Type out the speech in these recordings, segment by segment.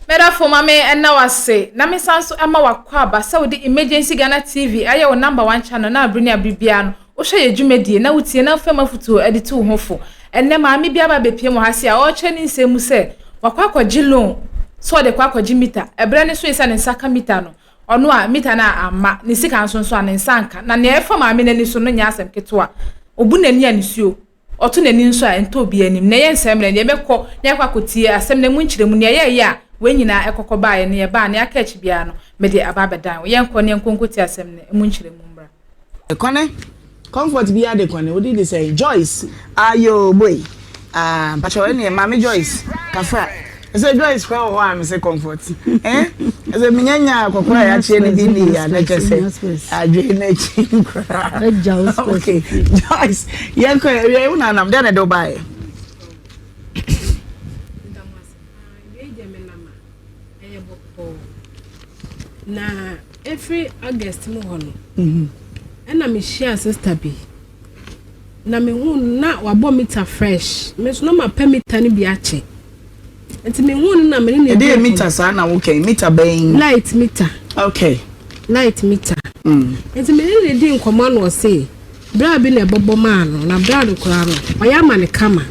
Mɛdafo ma me ɛna wase na me san so ɛma wakɔ aba sɛ wode Emergency Ghana TV ayɛ wo number one channel na abere ne abere biara no wohwɛ yɛ dwumadie na wotie na wofam afotuo ɛde tu wo ho fo. Ɛnnɛ maame bi aba abɛpie mu ha se a ɔrekyerɛ ne nsɛm mu sɛ wakɔ akɔgye loan sɛ ɔde kɔ akɔgye mita. Ɛberɛ no so yi sɛ ne nsa ka mita no, ɔno a mita no a amma, ne sika nso nso a ne nsa anka. Na nea ɛfa maame no ani so no nyɛ asɛm ketewa. Obu n'ani a nisuo. Ɔto n'ani nso a, ɛntɔ obiara anim. Na ɛyɛ nsɛm mmerɛ no, yɛbɛkɔ na yɛakɔ akɔtie asɛm no ɛmu nkyerɛmu, nea ɛyɛeɛ a wei nyinaa ɛkɔkɔ baeɛ, nea ɛbaa, nea aka akyi biara no, mede aba abɛdan wo. Yɛnkɔ na yɛnkɔ nkɔtie asɛm no ɛmu nkyerɛmu mmra. Kwane, comfort biara de kwane, wode de sɛn? Joyce, ayoo boi, ah mpakyɛw ɛneɛ maame Joyce, kafra. Ɛsɛ Joyce koraa wɔ hɔ a mese comfort eh ɛsɛ menya nya akɔkora a yɛakyeɛ no bi ni a na kyɛ sɛ adwene no akyi koraa. Okay, Joyce, yɛnkɔ ɛwiɛ wo nanam dɛn na ɛde wo baeɛ? Na ɛfiri August mu hɔ no ɛna mehyia sister bi na mehu na wabɔ mita fresh me nso na mapɛ mita no bi akyɛ. Nti me hu no na me ne no di nkɔmmɔ. Ɛdeɛ mita saa na wo kɛn? Mita bɛn? Light mita. Okay. Light mita. Mm. Nti me ne no di nkɔmmɔ na ɔse bra bi na ɛbɔbɔ maa no na bra no koraa no ɔyɛ ama no kama.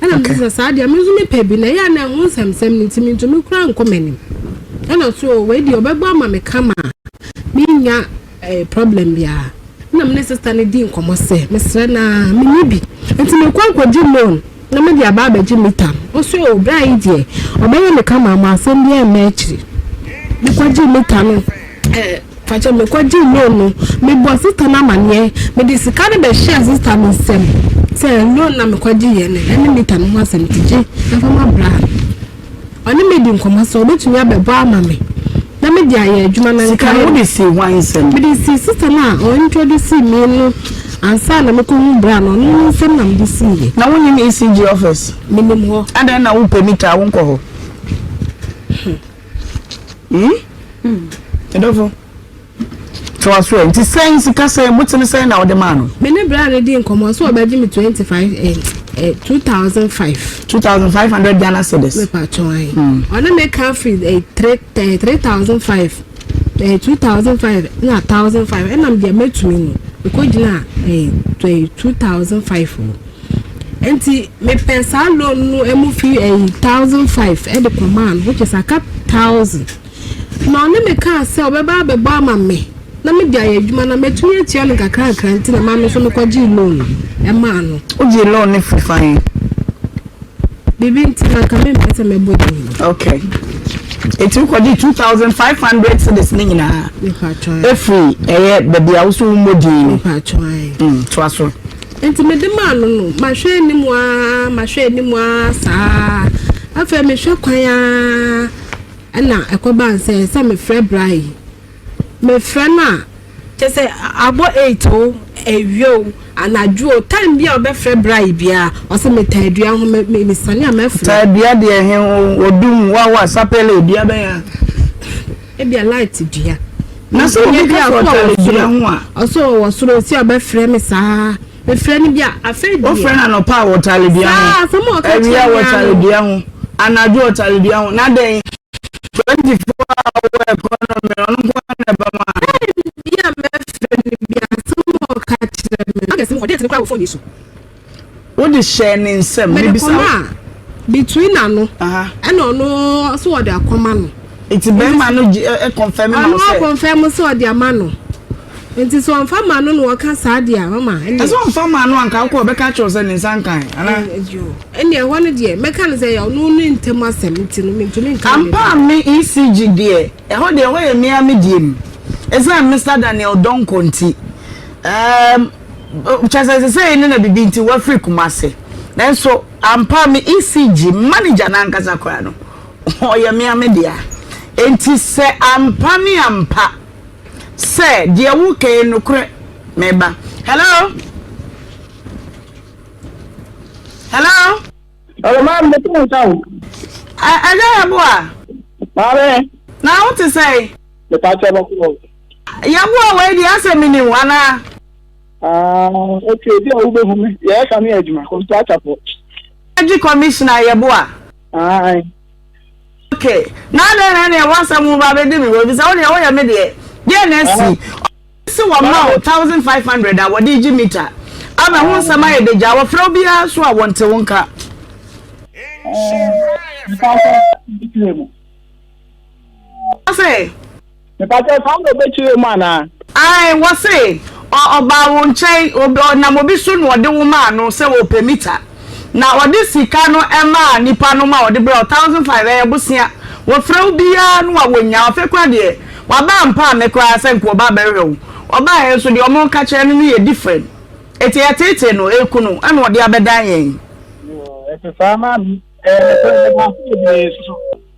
Ɛna me sɛ saa deɛ me nso mepɛ bi na ɛyɛ a na ɛho nsɛmsɛm no nti mentumi koraa nkɔ m'anim. Ɛna so wei deɛ ɔbɛbɔ ama me kama a mennya eh, problem biara. Ɛna me ne sister no dii nkɔmmɔ sɛ, mesrɛ no ara, menni bi, nti mekɔ akɔgye loan na mede aba abɛgye meter no. Ɔse oh, bra yi deɛ, ɔbɛyɛ me kama ama asɛm biara mma akyiri. Mekɔgyee meter no, eh, fakyɛ, mekɔgyee loan no, mebɔɔ sister no amaneɛ, mede sika no bɛhyɛɛ sister no nsam sɛ loan na mekɔgyeeɛ no, ɛne meter no ho asɛm nti gye na fa ma bra no. Ɔne me di nkɔmmɔ sɛ ɔbɛtumi abɛbɔ ama me na mede ayɛ adwuma na nka. Sika no wode sii hwan nsam? Mede sii sista no a ɔ introduce me no ansa na mekɔhu bra no, ɔno ne nsam na mede siiɛ. Na wonnim ECG office? Menim hɔ. Adɛn na wopɛ mita a wonkɔ hɔ? Hmm? Medɔfo. Toa so ɛ. Nti sɛn, sika sɛn, botene sɛn na wode maa no? Me ne bra no dii nkɔmmɔ, ɔse ɔbɛgye me 25 eh, eh, 2005. 2500 Ghana cedis. Me pa kyɛw ahe. Ɔne me ka firi eh, 3, eh, 3005, eh, 2005 na 1005, ɛna deɛ mɛtumi no, mekɔ gyina eh, 2005 hɔ. Nti mepɛ saa loan no ɛmu fi eh, 1005 ɛde kɔmaa no, which is aka 1000. Na ɔne me kaa sɛ ɔbɛba abɛbɔ ama me na mede ayɛ adwuma na matumi atua no nkakrankra nti na maa me nso mekɔgyee loan no maa no. Wogyee loan no firi fan? Biribi nti na anka mempɛ sɛ mɛbɔ din no. Okay. Eti wokɔgyee 2500 cedis no nyinaa efiri ɛyɛ baabi a wosɛ wommɔ din no? Mepatwa ae. Mm, toa so. Nti mede maa no no, mahwɛ anim aa, mahwɛ anim aa saa. Afei mehwɛ kwan aa. Ɛna ɛkɔbaa sɛ, sɛ mefrɛ bra yi, mefrɛ no a, kyerɛ sɛ abɔ eight o, awia o, anadwo o, time bi a ɔbɛfrɛ bra yi biara, ɔse metaa dua ho, me, me, mesane a mɛfrɛ. Taa dua deɛ he o, odum, wawa, sapele, dua bɛn a? Ebia light dua. Na sɛ obi ka sɛ ɔtare dua ho a? Ɔse ɔwɔ soro, ɔsi a ɔbɛfrɛ me saa. Mefrɛ no bi a, afei deɛ. Wofrɛ no anɔpa a wɔtare dua ho. Saa asɛm a ɔka kyerɛ Awia me ara wɔtare no. dua ho. Anadwo wɔtare dua ho. Na dɛn? 24 hour economy ɔno nko ara na ɛba mu a. Time bi a mɛfrɛ no bi a, asɛm a ɔka kyerɛ me no. August mu hɔ, date no koraa wɔ phone yi so. Wode hyɛɛ ne nsam. Mede Mebisa wo. kɔmaa between ano ɛna ɔno nso ɔde akɔma no. Nti bɛrima no gye ɛ confirm ma wo sɛ. Ɔno akɔnfɛm sɛ ɔde ama no. Nti sɛ ɔnfa ma no na ɔka saa deɛ a mama ɛneɛ. Ɛsɛ ɔnfa ma no anka wokɔ ɔbɛka akyerɛ wo sɛ ne nsa nkae anaa. Ɛneɛ ɛhɔ no deɛ mɛka no sɛ ɛyɛ ɔno ne ntɛm asɛm nti no mentumi nka no Ampa a me ECG deɛ ɛhɔ deɛ ɛhɔ yɛ me ara me deɛ mu. Ɛsiane Mister Daniel Donkor nti ɛɛm kyerɛ sɛ sesei ne na bibi nti wafiri Kumasi. Nanso ampa a me ECG manager no ankasa koraa no Ɔyɛ me ara me dea. Enti sɛ ampa ne ampa sɛ deɛ woka yi nokorɛ, meba. Hello? Hello? Hello, maame, mete wo nka o. Ɛyɛ Yeboah. Maame. Na wo te sɛn? Mepa kyɛ bɔkɔ. Yeboah wei deɛ asɛ menim wo anaa? Ah, okay, bi a wobɛhu me. Yɛyɛ ka me adwuma, kɔmputa fo. Energy Commissioner Yeboah. Aye. Ok. Okay, na adɛn na ɛneɛ w'asɛm wo ba bɛdi me hɔ efisɛ wo deɛ woyɛ me deɛ, deɛn na asi? Ɔse wɔma wo 1500 a wɔde regye meter ama ɛho nsɛm ayɛ dagyaa, wɔfrɛ wo biara nso a wɔnte wo nka. Ɔse. Mepakyɛw saa na ɔbɛkyerɛ mu anaa? Ae, wɔse ɔbaa wo nkyɛn, ɔnam obi so na ɔde wo maa no sɛ ɔpɛ mita. Na ɔde sika no maa nipa no ma ɔde brɛɛ wo, 1005, ɛyɛ bosea. Wɔfrɛ wo biara no a wɔnnya wo. Afei koraa deɛ, waba ampaa me koraa sɛ nka ɔba abɛhwehwɛ wo. Ɔbaeɛ nso deɛ wɔka kyerɛ no no yɛ different. Enti yɛteetee no, ɛku no, ɛna ɔde abɛdan yɛn. Yoo, ɛte saa maame. Ɛyɛ nokorɛ, meda ase bebree nso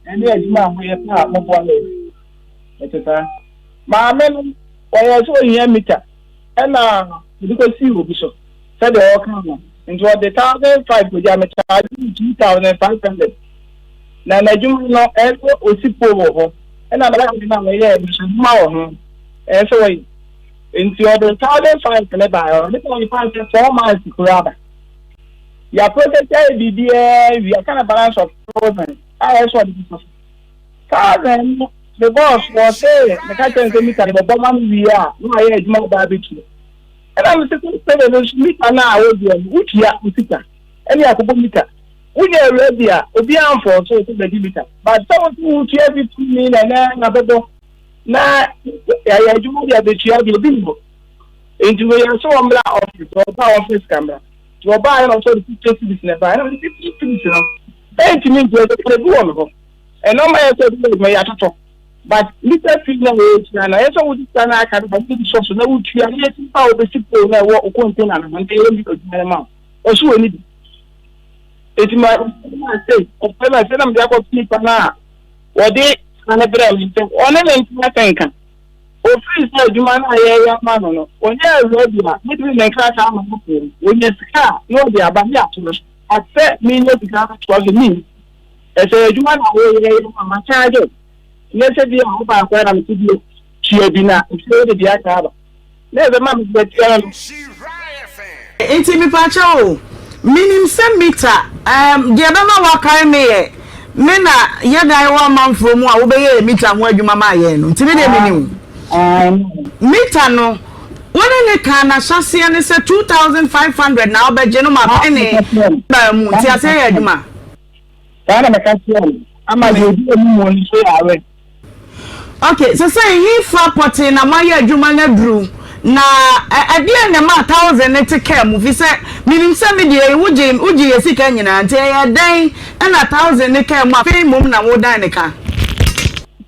ɛne adwuma a moyɛ pɛ a moboa yɛn. Ɛte saa. Maame no, ɔyɛɛ sɛ ohia mita ɛna ɔde kɔsii obi so sɛdeɛ ɔka no. Nti ɔde 1,500 kɔgyaa me charge no 2,500. Na n'adwuma no ɛyɛ sɛ ɔsi pole wɔ hɔ ɛna n'adwuma no a ɔyɛɛ no nso adwuma wɔ ho ɛyɛ sɛ ɔyɛ. Nti ɔde 1,500 no baeɛ, ɔde baeɛ paa sɛ 4 months koraa aba. Yɛaprocess ayɛ biribiara wie aka na balance of 1,000 a ɛyɛ sɛ ɔde bɛfa so. 1,000 no me boss wɔ se meka kyerɛ no sɛ mita no bɛbɔ ma no wie a na wayɛ adwuma aba abɛtua. Ɛna me se sɛ no nso mita no a wodeɛ no wotua wo sika ɛne akɔbɔ mita. Wonya ready a obiara mfɔɔ so sɛ bɛgye mita. But sɛ wo se wotua 15 million na na bɛbɔ na yɛayɛ adwuma de abɛtua deɛ obi nni hɔ. Nti wɔyɛ sɛ wɔmmra office, wɔba office ka mmra. Nti wɔbaeɛ na wɔsɛ ɔde 50 cedis na ɛbaeɛ na ɔde 50 cedis no ɛntumi ntua sɛ bi wɔ me hɔ. Ɛnɔɔma yɛ sɛ ɛbi wɔ yɛ atotɔ but meter fee na wɔtua no ɛyɛ sɛ wode sika no aka no ba wode sɔ so na wotua na yɛsi fa a wobɛsi pole na ɛwɔ wo container no ho nti ɛyɛ adwuma no ma wo ɔso wɔ ni bi eti ma ma se ɔfɛ ma se na mede akɔto nipa no a wɔde sika no brɛ me sɛ ɔne ne ntena sɛ nka ofiri sɛ adwuma no a yɛyɛ ama no no ɔnyɛ awura bi a metumi ne nkrataa ama no poo wɔnya sika a na ɔde aba ne ato no so asɛ menya sika no toa so menni. Ɛsɛ adwuma na woyɛ yɛ ma ma charge wo. Nyɛ sɛ bi a wo baako na mete bi tua bi na nti wode deɛ aka aba. Na ɛsɛ ma mede atua no. Nti mepakyɛw o, menim sɛ meter ɛɛm deɛ ɛbɛma woakae me yɛ me na yɛ dan wɔ amanfoɔ mu a wobɛyɛɛ meter ho adwuma maa yɛn no, nti me deɛ menim wo. Meter no, wo ne ne kaa n'ahyɛaseɛ ne sɛ 2500 na wobɛgye no ma pene baa mu, nti aseɛ yɛ adwuma. Saa na meka kyerɛɛ no, ama deɛ ɔdi anim wɔ no so yɛ awɛ. Ok, sesei hefa pɔtee na moayɛ adwuma no aduru? Na ɛdeɛn na ɛmaa thousand no te kaa mu? Fisɛ menim sɛ me deɛ yi wogye wogye yɛ sika nyinaa nti ɛyɛ dɛn na thousand no kaa mu afei mmom na wodan ne ka?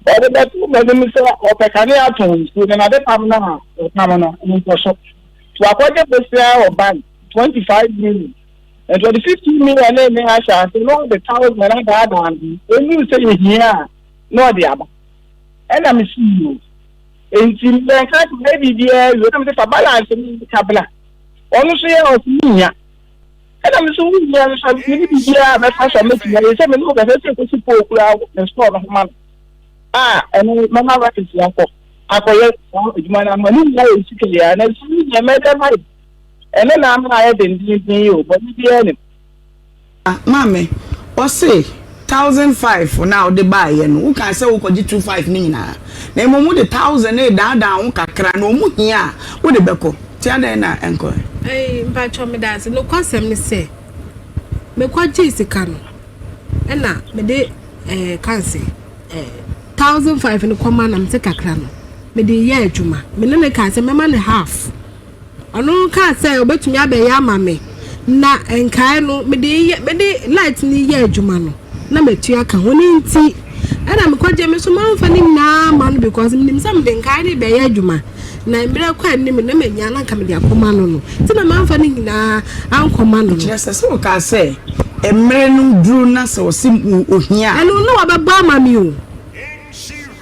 Ɔde bɛtoo m'anim sɛ ɔpɛ kanea atɔn nsuo na n'adepam no a ɔpam no nkɔ so. Nti wakɔgye bosea wɔ bank 25 million. Nti ɔde 15 million ne ne ahyɛ ase na ɔde thousand adaadaa no ɛnuru sɛ yɛhia a na ɔde aba. Ɛna mesi yi o. Nti mɛnka sɛ biribiara wie na mede fa balance no kabla. Ɔno nso yɛ ɔse menya. Ɛna me nso wohia no so mene biribiara a mɛfa so a mɛtumi ayɛ sɛ me ne wo kasa sɛ kɔsi pole koraa me store no ho ma no a ɛno mɛma records akɔ akɔyɛ saa adwuma no ama ne nyinaa yɛ sika yi a na sika yi deɛ mɛdɛ ma yɛ ɛno na ama ayɛ dendenden yi o, bɔne biara nim. Maame, ɔse 1,500 no a wode baeɛ no, wokaa sɛ wokɔgye two five no nyinaa, na mmom wode 1,000 no redaadaa ho kakra na ɔmu hia a wode bɛkɔ, nti adɛn na ɛnkɔɛ? Ei, mpakyɛw meda ase. Nokwasɛm ne sɛ, mekɔgyee sika no, ɛna mede ɛɛ kanse ɛɛ 1,500 no kɔma na mese kakra no, mede yɛ adwuma. Me ne no kaa sɛ mɛma no half. Ɔno kaa sɛ obetumi abɛyɛ ama me na nkae no mede yɛ mede light no yɛ adwuma no na matua ka ho ne nti ɛna mekɔgye me so mamfa ne nyinaa ma no because menim sɛ mede nkae no bɛyɛ adwuma na mmerɛ kɔ anim na manya na nka mede akɔma no no nti na mamfa ne nyinaa ankɔma no no. Kyerɛ sɛ sɛ wokaa sɛ mmerɛ no duru na sɛ ɔse ohia a. Ɛno na wabɛbɔ ama me o.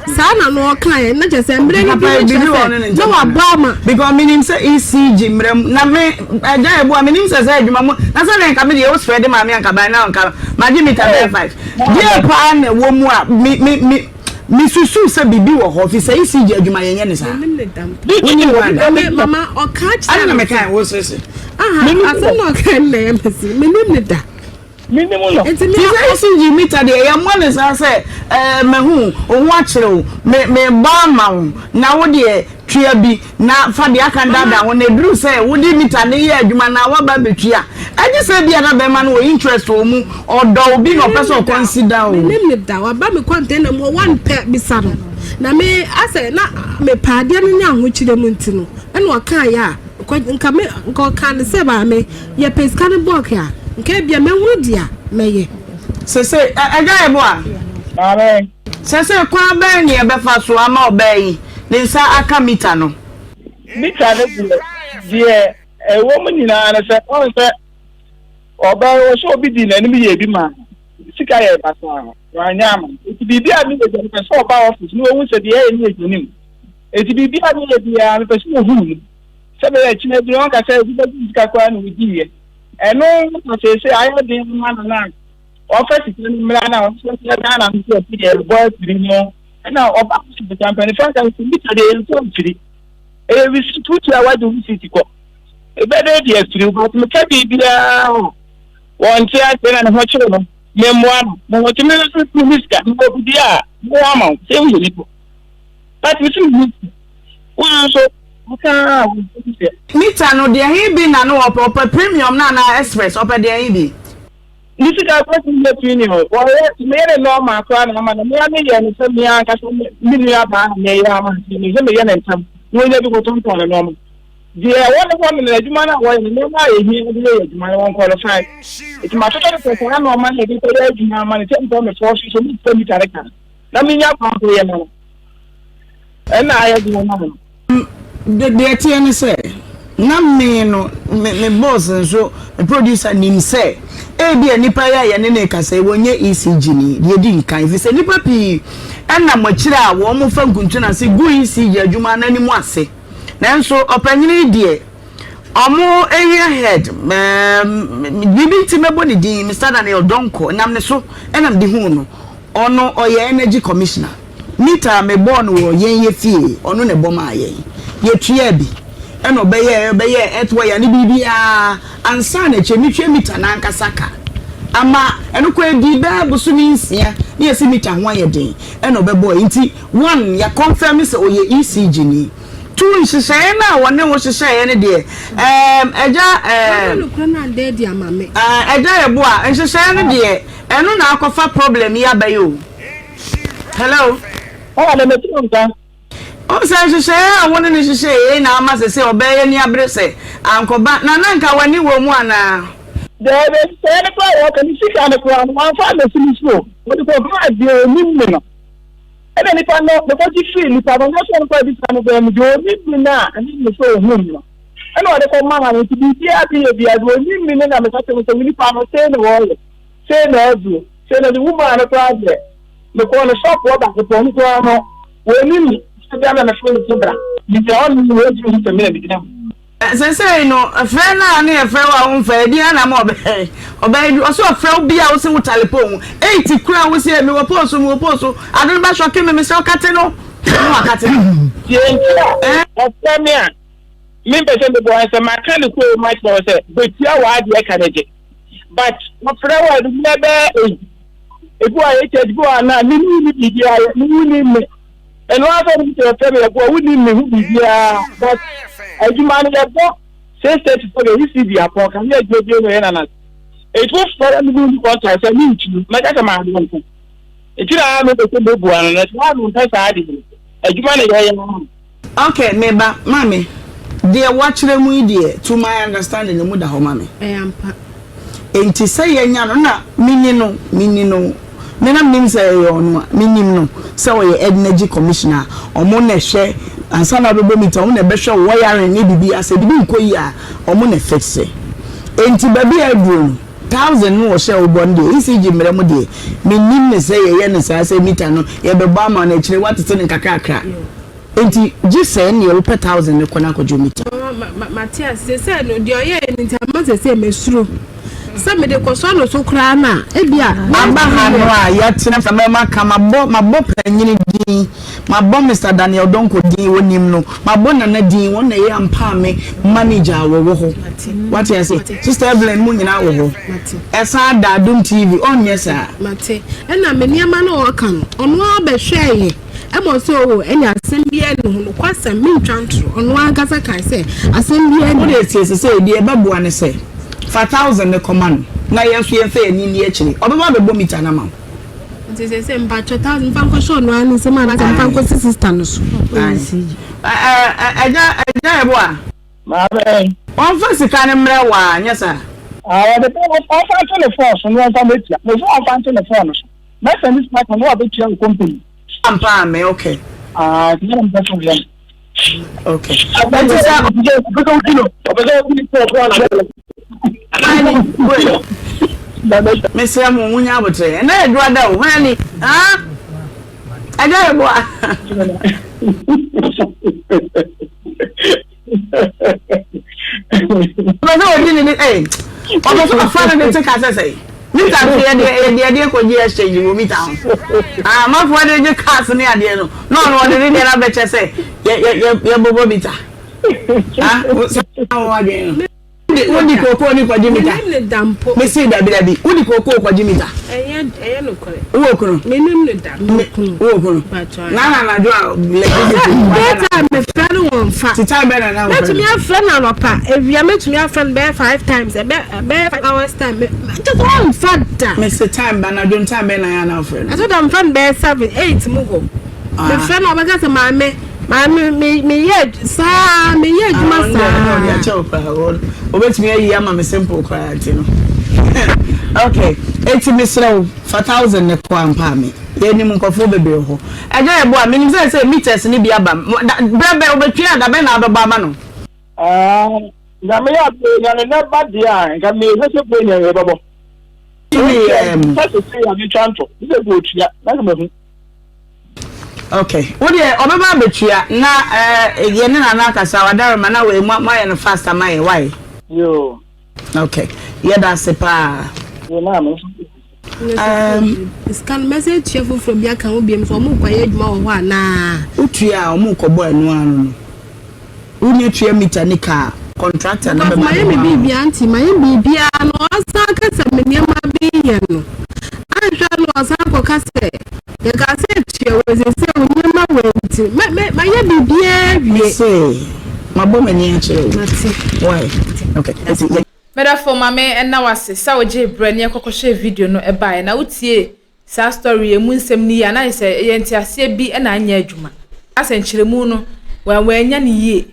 Saa na no ɔkaeɛ na kyerɛ sɛ mmerɛ no duru no kyerɛ sɛ na wabɔ ama. Because menim sɛ ECG mmerɛ mu na me agya yɛ boa menim sɛ sɛ adwuma mu na sɛ deɛ nka me deɛ wo spread maa me anka by now nka magye meter bɛyɛ five deɛ paa na ɛwɔ mu a me me me me susu sɛ biribi wɔ hɔ fi sɛ ECG adwuma yɛnyɛ ne saa. Menim ne dam. Wonim hɔ ana? Me mama ɔka kyerɛ Ana na mekae wo sese. Aha asɛm na ɔka no na ɛyɛ mese menim ne da. Mennim no. Nti me Te sɛ ECG meter deɛ yɛmmɔ no saa sɛ ɛɛ mahu wo ho akyere wo, me merebɔ ama wo na wo deɛ tua bi na fa deɛ aka no daadaa ho na ɛduru sɛ wode meter no yɛ adwuma na woaba abɛtua a, ɛgye sɛ ebia na bɛrima no wɔ interest wɔ mu, ɔdɔ wo bi na ɔpɛ sɛ Mennim no da, ɔconsider wo. mennim no da, waba me container mu hɔ one pɛ bisa no na me asɛ na mepɛ adeɛ no ne ahokyerɛ mu nti no ɛna ɔkaeɛ a Nka nka me nka ɔkaa no sɛ maame yɛpɛ sika no bulk a nka ebia mɛhunu dea mɛyɛ. Sese ɛ ɛgya yɛ boa. Maame. Sese kwan bɛn ne yɛbɛfa so ama ɔbaa yi ne nsa aka mita no. Mita no deɛ deɛ ɛwɔ mu nyinaa ne sɛ ɔn sɛ ɔbaa yi ɔsɛ obi di n'anim yɛ bi maa no sika yɛ basaa wanyɛ ama no nti biribi a meyɛ biara mepɛ sɛ ɔba office na wahu sɛ deɛ ɛyɛ no yɛ genuine nti biribi a meyɛ biara mepɛ sɛ ɔhu mu sɛ bɛyɛ akyina bi ɔnka sɛ obi bɛgye sika koraa na ɔdiiɛ ɛno na seesei ayɛ den ma no na ɔfa sika no mmra na ɔsɛ Ghana no sɛ ɛfi deɛ ɛbɔ afiri no ɛna ɔba sika mpanimfoɔ aka sɛ mita deɛ yɛmfa mfiri ɛyɛ receipt wotua wagye receipt kɔ ɛbɛdɛ deɛ afiri but meka biribiara wɔnte ase na ne ho kyerɛ no memmoa no me ho kyerɛ me nso me sika mewɔ biribi a mmoa ma wo sɛ woyɛ nipa but me so me sika wo nso woka a wo sɛ Mita no deɛ he bi na no ɔpɛ? Ɔpɛ premium no anaa express? Ɔpɛ deɛ he bi? Ne sika kɔ so yɛ pii o wɔyɛ meyɛ ne nɔɔma koraa na ama no mea meyɛ no sɛ mea ankasa me nua baa na meyɛ ama no sɛ meyɛ meyɛ ne ntam na ɔnya bi kɔtontɔn ne nɔɔma deɛ ɛwɔ ne hɔ no na adwuma no a wɔyɛ no nneɛma a ɛhia de yɛ adwuma no wɔn qualify nti matotɔ no sɛ saa nɔɔma no yɛde kɔyɛ adwuma ama no sɛ mpɛ mefɔɔ so sɛ mepɛ mita ne ka na menya kwan kɔyɛ ma no ɛna ayɛ adwuma ma no. Deɛ ɛteɛ ne sɛ, na me no, me, me boss nso, me producer nim sɛ, ebia nipa yi a yɛne no rekasa yi, wɔnyɛ ECG ni, deɛ ɛdi nkan, ɛfiri sɛ nnipa pii nam akyire a wɔfa nkuntunu ase gu ECG adwuma no anim ase. Nanso ɔpanyini yi deɛ, wɔn area head, ɛɛm, biribi nti mɛbɔ ne din, Mister Daniel Donkor, nam ne so na mede huu no. Ɔno ɔyɛ energy commissioner. Meter a mebɔɔ no wɔ yɛn yɛ fie, ɔno na ɛbɔ maa yɛn. Yɛtuaa bi, ɛna ɔbɛyɛɛ, ɔbɛyɛɛ earth wire ne biribiara ansa na akyire metua meter no ankasa ka ama. Ɛno koraa ɛdii bɛyɛ bosome nsia na yɛse meter ho ayɛ den, ɛna ɔbɛbɔɔe. Nti one, yɛ confirm sɛ ɔyɛ ECG ni. Two, nhyehyɛeɛ no a wɔne wo hyehyɛeɛ no deɛ, ɛɛm, agya, Wɔde ɛɛm, nokorɛ no ada adi ama me. ɛɛ, agya Yeboah, nhyehyɛeɛ no deɛ, ɛno na akɔfa problem yi aba yi o. Hello. Ɔwɔ na mɛtu nka. Wohu sɛ nhyehyɛeɛ a wo ne no hyehyɛeɛ yi na ama sese ɔbaa yi ani abere sɛ ankɔba na na nka w'ani wɔ mu anaa? Daabi, nhyehyɛeɛ no koraa a wɔka ne sika no koraa no wamfa ammɛsi me so o, wɔde kɔmaa deɛ ɔnim me no. Ɛna nipa no mekɔgye firii nipa no, ɔno nso ɔno koraa bisa no bɛn mu, deɛ ɔnim me no a ɛne me sɛ ɔhuu me no ɛna ɔde kɔmaa no, nti biribiara bi yɛ biara deɛ ɔnim me no na meka kyerɛ no sɛ wo nipa no sei na wɔyɛ, sei na aduro, sei na de womaa no koraa deɛ Mekɔɔ ne shop hɔ baako pɛ, ɔno koraa no, ɔnnim me. Sɛ bia na mefrɛ no sɛ bra, megyina hɔ no, ɔntumi nhu sɛ me na megyina hɔ. Sesei no, frɛ no a ne yɛfrɛ wo a womfa, ɛdeɛn ara na ama ɔbɛyɛ ɔbɛyɛ bi, ɔse ɔfrɛ wo bia wose wo tale pole ho, eight koraa wose mewɔ pole so, mewɔ pole so, ade no bɛsɔke me, mesrɛ wo kate no, na wakate no. Deɛ nti a ɔfrɛ me a mempɛ sɛ mebɔ ne sɛ maka no kuro mu akyerɛ wo sɛ bɛtua w'adeɛ ka no gye, but ɔfrɛ wo a ɛdumina bɛyɛ eight. Ebi wɔ a yɛ church bi wɔ a na me ni ni biribiara yɛ me wuni me. Ɛno ara sɛ ɔmo sɛ yɛfrɛ me yɛboa wuni me ho biribiara but adwuma no yɛbɔ 6:30 fɔ deɛ ECD apɔn ka ne adwuma bi no yɛ nana. Etu fɔlɔ me ni contact sɛ me ntumi mɛka sɛ maa nko. Eti na me bɛ sɛ mebua no na saa me mpɛ saa de no adwuma no yɛyɛ no. Ok me ba, maame, deɛ woakyerɛ mu yi deɛ to my understanding emu da hɔ ma me. Ɛyɛ ampa. Enti sɛ yɛanya no na menni no, menni no, me na menim sɛ ɛyɛ ɔno a, menim no sɛ ɔyɛ Energy Commissioner a ɔmo na ɛhwɛ ansa na wobɛbɔ meter, ɔmo na ɛbɛhwɛ wo wiring ne biribiara, sɛ biribi nkɔ yie a ɔmo na ɛfixe. Enti baabi a aduro no, thousand no wɔhyɛɛ wo bɔ no deɛ, ECG mmerɛ mu deɛ, mennim no sɛ yɛyɛ no saa sɛ meter no yɛbɛbɔ ama wo na akyire woatete no nkakrakra. Enti gye sɛ neɛ wopɛ thousand no kɔ na akɔgye wo meter. Mama mate ase sɛ no deɛ ɔyɛɛ no nti ama sɛsɛ masuro sɛ mede kɔsɔ no so koraa no a ebia Aba ha no a yɛatena mɛma ka mabɔ mabɔ panyini din. din, mabɔ Mister Daniel Donkor din, wɔnim no, mabɔ Nana din, wɔn na ɛyɛ Ampaame manager a wɔwɔ hɔ. Wate ase? Sister Evelyn mu nyinaa wɔ hɔ. Ɛsan da Adom TV, ɔnyɛ saa. Mate. Ɛna me nneɛma no a ɔka no, ɔno ara bɛhwɛeɛ ɛma ɔsɛ oo ɛne asɛm biara nni ho, nokwasɛm, mentwa ntoro, ɔno ankasa kae sɛ asɛm biara nni ho. Wode tie sesei, deɛ ɛbɛboa ne sɛ, fa thousand no kɔma no na yɛn nso yɛmfa yɛn ani nni akyire, ɔbɛba abɛbɔ meter no ama wo. Nti sesei mpakyɛ thousand mfa nkɔhyɛ ɔno ara ne nsam anaasɛ mfa nkɔsi sister no so? Agya, agya yɛboa. Maame. Ɔmfa sika no mmrɛ wo a, nyɛ saa? Ah, ɔde bɛ, ɔmfa nto ne phone so na ɔmfa mɛtua. Mese ɔmfa nto ne phone so. Mɛsɛnde sika kɔ na wabɛtua wo company. Ampa ame, okay. Ah, nti na mepɛ sɛ ɔyɛ no. Okay. Nti sɛ. Ɔpɛ sɛ ɔdi no, ɔpɛ sɛ ɔdi ne phone koraa na bɛyɛ. Mesrɛ mo, munya abotrɛ. Ɛnɛ yɛ dwoada o, hwan ni? Ah? Ɛgya yɛ boa. Ɔpɛ sɛ ɔdi ne ne ee ɔpɛ sɛ ɔfa ne ne te ka sɛ sɛ mita nso yɛde yɛde yɛde kɔgye exchange wɔ mita ho ah amanfoɔ de gye cars ne adeɛ no na ɔno ɔde ne deɛ no abɛkyɛ sɛ yɛ yɛ yɛ yɛbobɔ mita ah sɛ wɔn adwene no. Wodi kookoo ni kɔgye mita. Menim ne da mpo. Mese dabi dabi. Wodi kookoo kɔgye mita. Ɛyɛ ɛyɛ nokorɛ. Wowɔ kunu? Menim ne da. Mewɔ kunu. Wowɔ kunu? Na na anadwo a electricity. Daytime mefrɛ no wɔmfa. Ti time bɛn na na wofrɛ no? Mɛtumi afrɛ no anɔpa, awia mɛtumi afrɛ no bɛyɛ five times, ɛbɛ ɛbɛyɛ 5 hours time. Kyɛ sɛ ɔmfa da. Mese time anadwo time bɛn na yɛ a na wofrɛ no? Ɛtɔ da mefrɛ no bɛyɛ 7, 8 mu hɔ. Mefrɛ no a ɔbɛka sɛ maame maame me meyɛ saa meyɛ adwuma ah, saa. Ɔno ɔde akyɛ wo koraa obetumi ayi ama me simple koraa nti no. Okay, eti mesrɛ wo fa thousand ne kɔ ampa me. Yɛnim nkurɔfoɔ bebree hɔ. Ɛgya yɛ bo a menim sɛ sɛ meters ne bi aba berɛ bɛ wobɛtwe a da bɛn na wobɛbɔ ama no. Ah, nyame yɛ ade nya ne nɛ ba deɛ a nka mehwɛ sɛ bɛ nya yɛbɛbɔ. Tumi sɛ sɛ yɛ metwa nto sɛ bɛ otua na nka mahu. Ok wo deɛ ɔbɛba abɛtua na eh, yɛ ne nana akasa wadarema na wei mo ayɛ no fast ama yɛ why. Yoo. Ok yɛda ase paa. Yoo maame nso. Um, sika no mɛsɛ tua foforɔ bi aka ho biom sɛ ɔmo kɔyɛ adwuma wɔ hɔ anaa. Wotua a ɔmo kɔbɔ ɛno ano no. Wonya tua mita ne kaa contractor no bɛma Mayɛ me biribiara nti mayɛ biribiara na ɔsan ka sɛ me nneɛma bi yɛ no anhwɛ a na ɔsan kɔka sɛ yɛka sɛ tua wɔ sɛ wo nneɛma wɔ nti mayɛ biribiara wie. Mese mabɔ m'ani akyerɛ wo. Mate. Why? Okay. Nti yɛ. Medafo ma me nna wo ase sɛ wogyee berɛ ne yɛkɔkɔhwɛɛ video no baeɛ na wotiee Saa story yi emu nsɛm no yie a na ayɛ sɛ ɛyɛ nteaseɛ bi na anyɛ adwuma. Asɛ nkyerɛmu no wannya no yie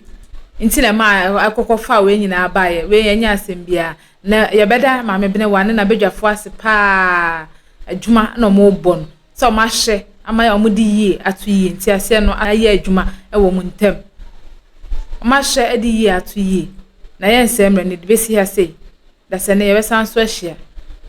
nti na ɛmaa ɛkɔkɔ faa wei nyinaa baeɛ. Wei ɛnyɛ asɛm biara. Na yɛbɛda Maame Benewa ne n'abadwafoɔ ase paa adwuma na wɔrebɔ no sɛ wɔahyɛ ama wɔde yie ato yie. Nteaseɛ no ayɛ adwuma wɔ wɔn ntam. Wɔahyɛ de yie ato yie. Na yɛnsɛe mmerɛ no yɛde bɛsi ha sei. Dasani yɛbɛsan nso ahyia.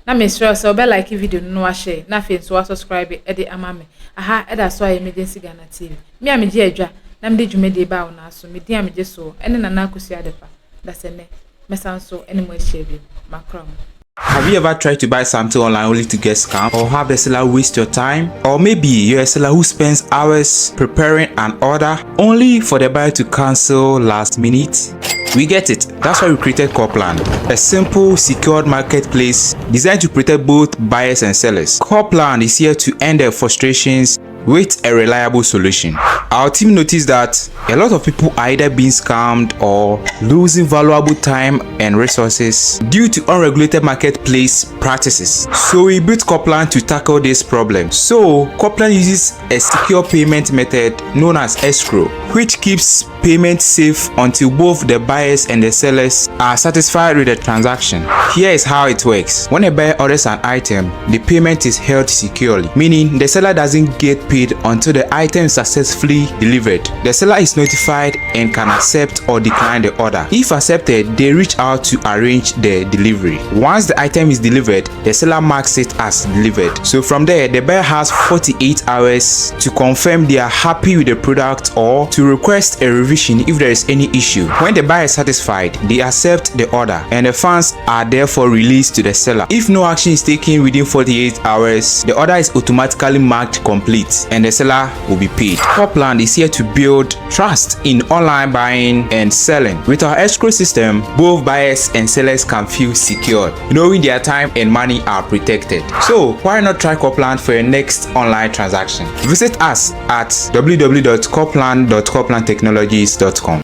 Na mesrɛ wo sɛ wobɛ like video no na wahyɛ na afei nso wa subscribe de ama me. Aha ɛda so ayɛ Emergency Ghana TV. Me a megye adwa na mede dwumadie baa wo nan so, me din a megye soɔ ɛne Nana Akosua Adepa. Dasani mɛsan nso ne mo ahyia bio. Makra mo. Have you ever tried to buy something online only to get scammed or have the seller waste your time? Or maybe you're a seller who spends hours preparing an order only for the buyer to cancel last minute? We get it. That's why we created Corplan, a simple, secured marketplace designed to protect both buyers and sellers. Corplan is here to end their frustrations with a reliable solution. Our team noticed that a lot of people are either being scammed or losing valuable time and resources due to unregulated marketplace practices. So we built Corplan to tackle this problem. So Corplan uses a secure payment method known as escrow, which keeps payment safe until both the buyers and the sellers are satisfied with the transaction. Here is how it works. When a buyer orders an item, the payment is held securely, meaning the seller doesn't get paid until the item is successfully delivered. The seller is notified and can accept or decline the order. If accepted, they reach out to arrange the delivery. Once the item is delivered, the seller marks it as delivered. So from there, the buyer has 48 hours to confirm they are happy with the product or to request a revision if there is any issue. When the buyer is satisfied, they accept the order and the funds are therefore released to the seller. If no action is taken within 48 hours, the order is automatically marked complete. days and the seller will be paid. Copland is here to build trust in online buying and selling. With our escrow system, both buyers and sellers can feel secure, knowing their time and money are protected. So why not try Copland for your next online transaction? Visit us at www.copland.coplandtechnologies.com.